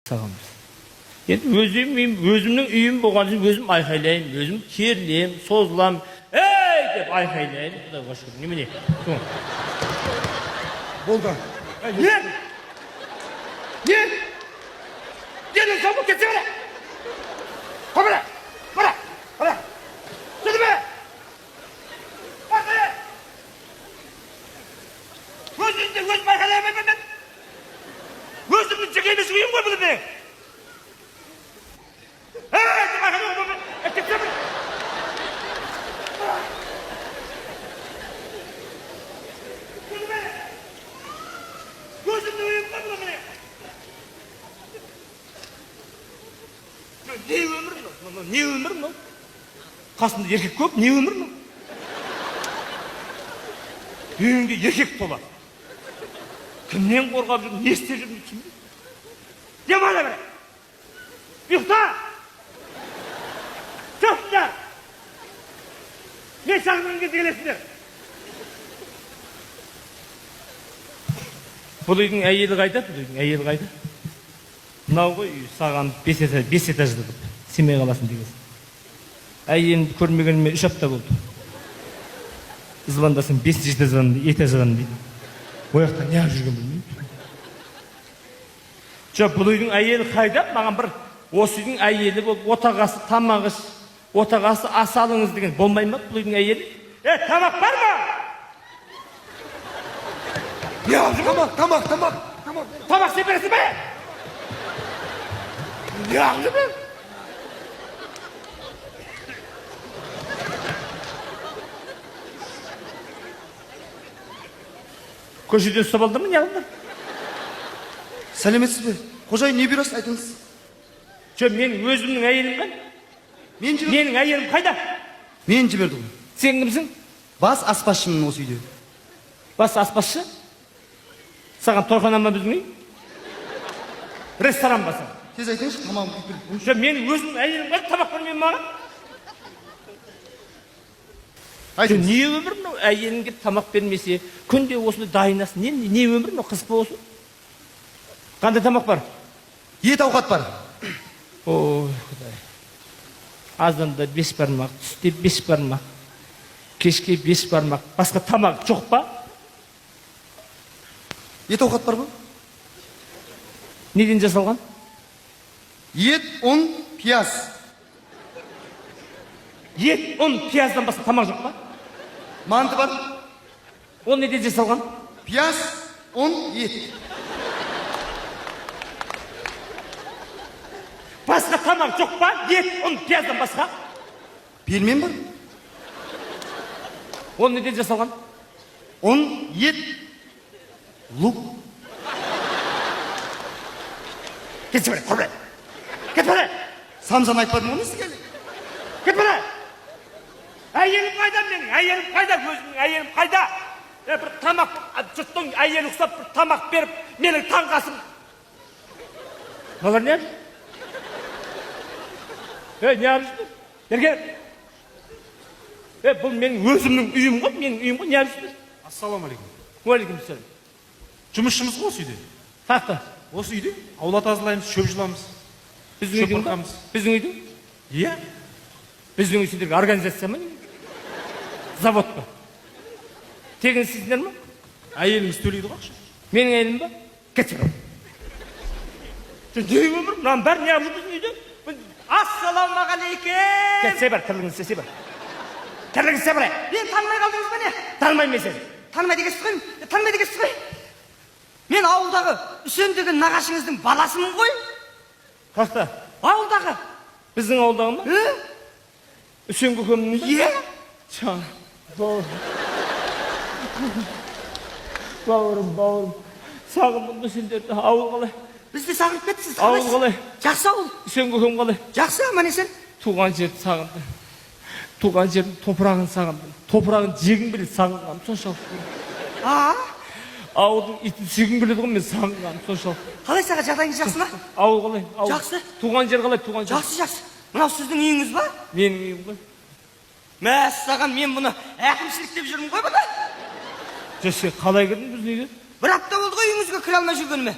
Сағанбыз. Енді өз үйім, үйім, өзімнің үйім болған соң өзім айқайлаймын, өзім керілемін, созыламын, ей деп айқайлаймын. Құдайға шүкір, немене? Болды. Не? Не? Денің сау болып кетсе бері! Қой бері! Бері! Бері! Сөйте бері! Бар бері! Өз үйімде өзім айқайлай алмаймын мен. Өзімнің жеке емес үйім ғой бұл менің. Ей деп айқайлауға болмайды. Ей, кетсе бері! Сөйте бері! Өзімнің үйім ғой бұл менің. Не өмір мынау? Мынау не өмір мынау? Қасымда еркек көп, не өмір мынау? Үйіңде еркек тола. Кімнен қорғап жүрмін, не істеп жүрмін түсінбеймін. Демала бері. Ұйықта! Жоқсыңдар! Мен шақырған кезде келесіңдер. Бұл үйдің әйелі қайда? Бұл үйдің әйелі қайда? Мынау ғой үй, саған 5 этаж, 5 этажды қылып, Семей қаласын дегенсің. Әйелімді көрмегеніме 3 апта болды. Звондасам 5 этаждан, этаждан дейді. Ол жақта неғып жүрген білмеймін. Жоқ, бұл үйдің әйелі қайда? Маған бір осы үйдің әйелі болып, отағасы тамақ іш, отағасы ас алыңыз деген болмай ма бұл үйдің әйелі? Е, тамақ бар ма? Не алып жүрсің? Тамақ, тамақ, тамақ, тамақ. Тамақ істеп бересің бе? Не алып жүрсің? Көшеден ұстап алдың ба, не алдың? Сәлеметсіз бе? Қожайын, не бұйырасыз, айтыңыз. Жоқ, менің өзімнің әйелім қайда? Мен жібердім. Менің әйелім қайда? Мен жіберді ғой. Сен кімсің? Бас аспазшымын осы үйде. Бас аспазшы? Саған тойхана ма біздің үй? Ресторан ба саған? Тез айтыңызшы, тамағым күйіп кетті. Жоқ, менің өзімнің әйелім қайда? Тамақ бермей маған? Айтыңыз. Не өмір мынау? Әйелің келіп тамақ бермесе, күнде осындай дайын ас. Не өмір мынау? Қызық па осы? Қандай тамақ бар? Ет ауқат бар. Ой, Құдай. Азанда 5 бармақ, түсте 5 бармақ, кешке 5 бармақ. Басқа тамақ жоқ па? Ет ауқат бар ма? Неден жасалған? Ет, ұн, пияз. Ет, ұн, пияздан басқа тамақ жоқ па? Манты бар. Ол неден жасалған? Пияз, ұн, ет. Басқа тамақ жоқ па? Ет, ұн, пияздан басқа? Пельмен бар. Ол неден жасалған? Ұн, ет, лук. Кетші бері, қой бері. Кет бері. Самсаны айтпадым ғой мен сізге. Кет бері. Әйелім қайда менің? Әйелім қайда? Өзімнің әйелім қайда? Бір тамақ, жұрттың әйелі ұқсап бір тамақ беріп, менің таңғы асым. Мыналар не алып жүр? Ей, не алып жүрсіңдер? Бері кел. Ей, бұл менің өзімнің үйім ғой, менің үйім ғой, не алып жүрсіңдер? Ассалаумағалейкум. Уағалейкумассалам. Жұмысшымыз ғой осы үйде. Қаяқта? Осы үйде аула тазалаймыз, шөп жұламыз. Біздің Шөп үйдің ба? қырқамыз. Біздің үйдің? Иә. Біздің үй сендерге организация ма? Завод па? Тегін істейсіңдер ма? Әйеліңіз төлейді ғой ақша. Менің әйелім ба? Кетші бері. Не өмір? Мынаның бәрі неғып жүр біздің үйде? Ассалаумағалейкум. Кетсе бар, тірлігіңді істесе бар. Тірлігіңді істе бар. Мен танымай қалдыңыз ба не? Танымаймын мен сені. Танымайды екенсіз ғой. Танымайды екенсіз ғой. Мен ауылдағы Үсен деген нағашыңыздың баласымын ғой. Қаяқта? Ауылдағы. Біздің ауылдағы ма? Е? Үсен көкемнің бе? Е? Жан, бауырым. Бауырым, бауырым. Сағындым ғой сендерді. Ауыл қалай? Біз де сағынып кеттік. Ауыл қалай? Жақсы ауыл. Үсен көкем қалай? Жақсы, аман есен. Туған жерді сағындым. Туған жердің топырағын сағындым. Топырағын жегім келеді, сағынғаным соншалықты. А? Ауылдың итін сүйгім келеді ғой мен, сағынғаным соншалықты. Қалай саған, жағдайыңыз жақсы ма? Ауыл қалай? Ауыл. Жақсы. Туған жер қалай? Туған жер. Жақсы, жақсы. Мынау сіздің үйіңіз ба? Менің үйім ғой. Мәссаған, мен бұны әкімшілік деп жүрмін ғой бұны. Жоқ, сен қалай кірдің біздің үйге? Бір апта болды ғой үйіңізге кіре алмай жүргеніме.